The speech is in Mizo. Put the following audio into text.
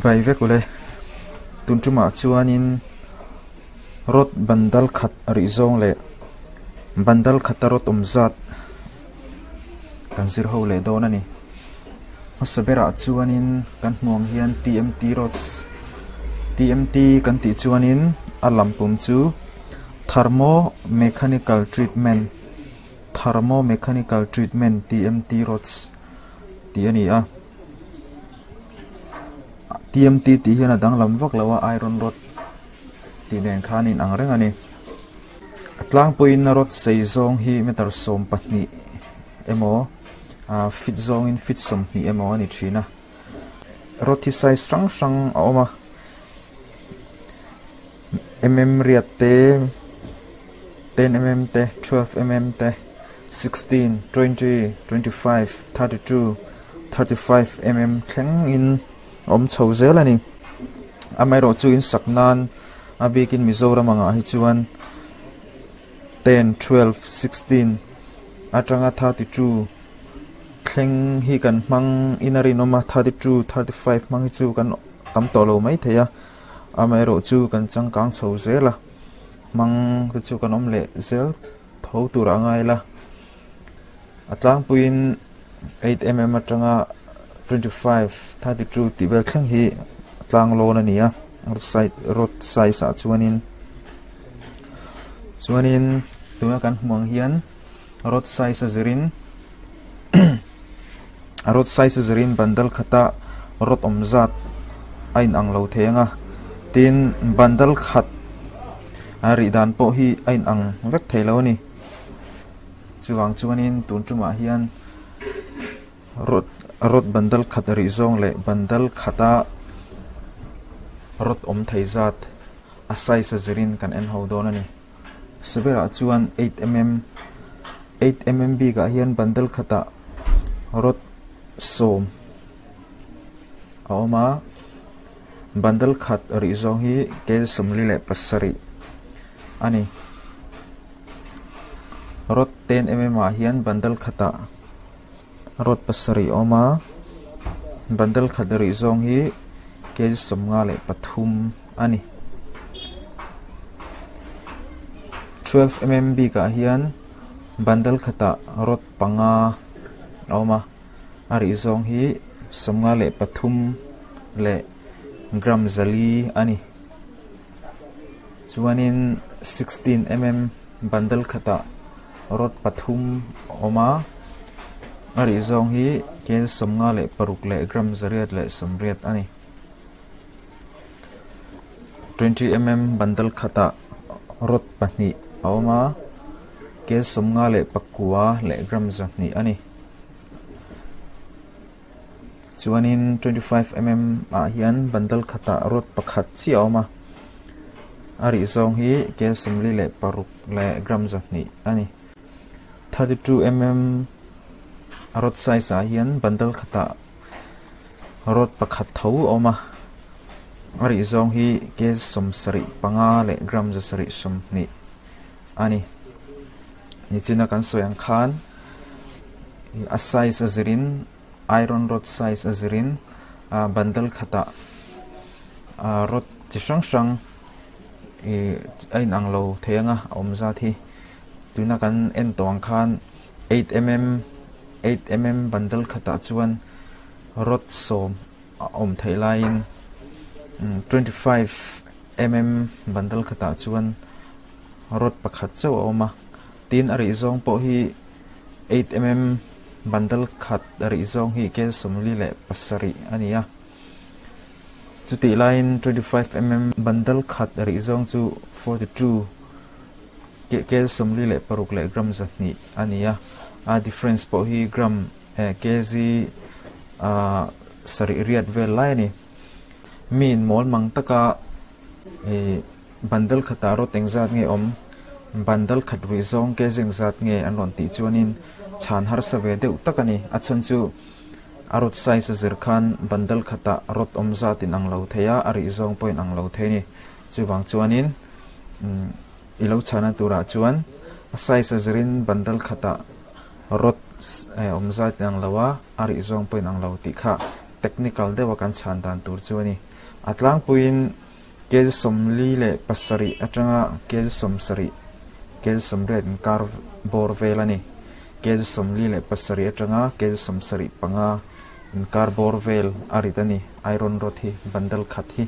Chibai vek ule. Tun tumah chuanin rod bandal khat rih zawng leh bandal khata rod awm zat kan zir ho leh dawn a ni. Hmasa berah chuanin kan hmuh ang hian TMT rods TMT kan tih chuanin a lam pum chu thermo mechanical treatment thermo mechanical treatment TMT rods tih a ni a. TMT tih hian a danglam vak lo a iron rod tih nen khan a inang reng a ni. A tlangpuiin a rod sei zawng hi meter 12 emaw ah feet zawngin feet 20 emaw a ni thin a. Rod hi size hrang hrang a awm a mm riat te 10 mm te 12 mm te 16 20 25 32 35 mm thleng in a awm chho zel a ni. Amaherawh chu in sak nan a bikin Mizoram angah hi chuan 10 12 16 atanga 32 thleng hi kan hmang in a rinawm a 32 35 hmang hi chu kan tam tawh lo mai thei a amaherawh chu kan changkang chho zel a hmang te chu kan awm leh zel tho tur a ngai la a tlangpuiin 8 mm atanga 25 32 tih vel thleng hi tlang lawn a ni a road side road size ah chuanin chuanin tuna kan hmuh ang hian road size a zirin road size a zirin bundle khata road awm zat a inang lo thei ang a tin bundle khat a rih dan pawh hi a inang vek thei lo a ni. Chuvang chuanin tun tumah hian rod rod bundle khat rih zawng leh bundle khata rod awm thei zat a size a zirin kan en ho dawn a ni. Severah chuan 8 mm 8 mm bikah hian bundle khatah rod sawm a awm a, bundle khat rih zawng hi kel 47 a ni. Rod 10 mm ah hian bundle khatah rod pasarih a awm a bundle khat rih zawng hi kg 53 a ni. 12 mm bikah hian bundle khatah rod panga a awm a a rih zawng hi 53 leh gram 4 a ni. Chuanin 16 mm bundle khatah rod pathum a awm a a rih zawng hi kel 56 leh gram 180 a ni. 20 mm bundle khatah rod pahnih a awm a kel 59 leh gram 200 a ni. Chuanin 25 mm ah hian bundle khatah rod pakhat chiah a awm a a rih zawng hi kel 46 leh gram 200 a ni. 32 mm rod size ah hian bundle khatah rod pakhat tho a awm a a rih zawng hi kel 75 leh gram 720 a ni. Nichina kan sawi ang khan a size a zirin iron rod size a zirin ah bundle khatah ah rod chi hrang hrang ih a inang lo thei ang a a awm zat hi tuna kan en tawh ang khan 8 mm 8 mm bundle khatah chuan rod sawm a awm theih laiin 25 mm bundle khatah chuan rod pakhat chauh a awm a tin a rih zawng pawh hi 8 mm bundle khat a rih zawng hi kel 47 a ni a chutih laiin 25 mm bundle khat a rih zawng chu 42 kel 46 leh gram 200 a ni a a difference pawh hi gram kg sarih riat vel lai a ni mi in mawl mang taka ih Bundle khatah rawt engzat nge awm? Bundle khat ruih zawng kg engzat nge an rawn tih chuanin chhan harsa ve deuh tak a ni. A chhan chu a rod size a zir khan bundle khatah rod awm zat in ang lo thei a, a rih zawng pawh in ang lo thei a ni. Chuvang chuanin i lo chhana turah chuan a size a zirin bundle khatah rod awm zat in ang lo a, a rih zawng pawh in ang lo tih kha. technical deuha kan chhan dan tur chu a ni. A tlangpuiin kg 47 atanga kg 70, kg 80 inkar bawr vel a ni. Kg 47 atanga kg 75 inkar bawr vel a rit a ni, iron rod hi bundle khat hi.